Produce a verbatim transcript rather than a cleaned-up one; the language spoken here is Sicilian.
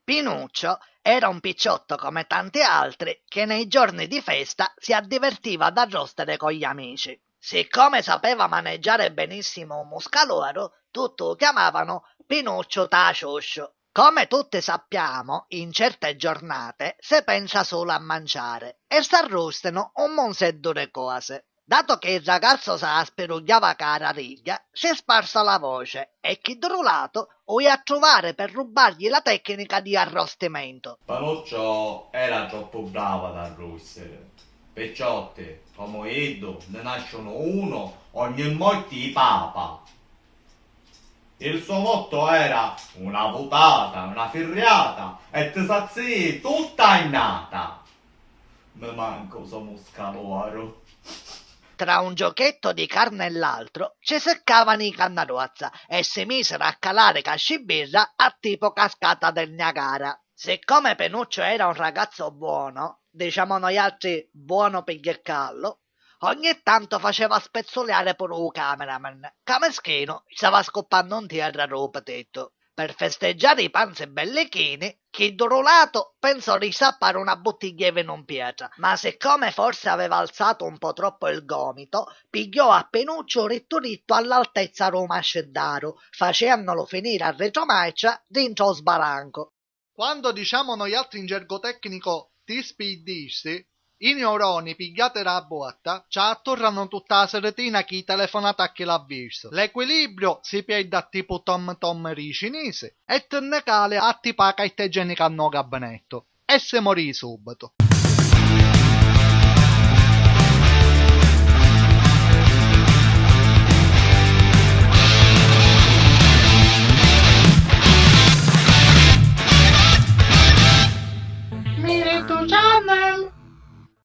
Pinuccio era un picciotto come tanti altri che nei giorni di festa si addivertiva ad arrostere con gli amici. Siccome sapeva maneggiare benissimo un muscaloro, tutti lo chiamavano Pinuccio Tacioscio. Come tutti sappiamo, in certe giornate si pensa solo a mangiare e s'arrostano un monseddu di cose. Dato che il ragazzo se la spirugghiava ca la rigghia, si è sparsa la voce e chi Drulato lo ia a trovare per rubargli la tecnica di arrostimento. Panuccio era troppo bravo ad arrostire. Picciotti, come iddu, ne nasciono uno ogni morte di papa. Il suo motto era: "Una vutata, una firriata e ti sazii tutta annata." Me manco so muscaloro. Tra un giochetto di carne e l'altro ci seccavano i Cannarozza e si misero a calare casci birra a tipo cascata del Niagara. Siccome Penuccio era un ragazzo buono, diciamo noi altri buono pi ghiccallo, ogni tanto faceva spezzuliare pure u cameraman, ca meschino stava scuppando in tierra ru petitto. Per festeggiare i panzi belli chini, chi Drulato pensò di sappare una bottiglia di vino in pietra, ma siccome forse aveva alzato un po' troppo il gomito, pigghiò a Penuccio rittu rittu all'altezza ru masciddaru, facendolo finire a retromarcia dintra u sbaranco. Quando diciamo noi altri in gergo tecnico ti spiddisti, i niuroni pigghiati ra botta ci attorrano tutta a siritina chi i telefonati a chi l'ha visto. L'equilibrio si pierde a tipo tom tom ri cinisi e ti nne cali a tipo a carta igienica no gabinetto e si mori subito.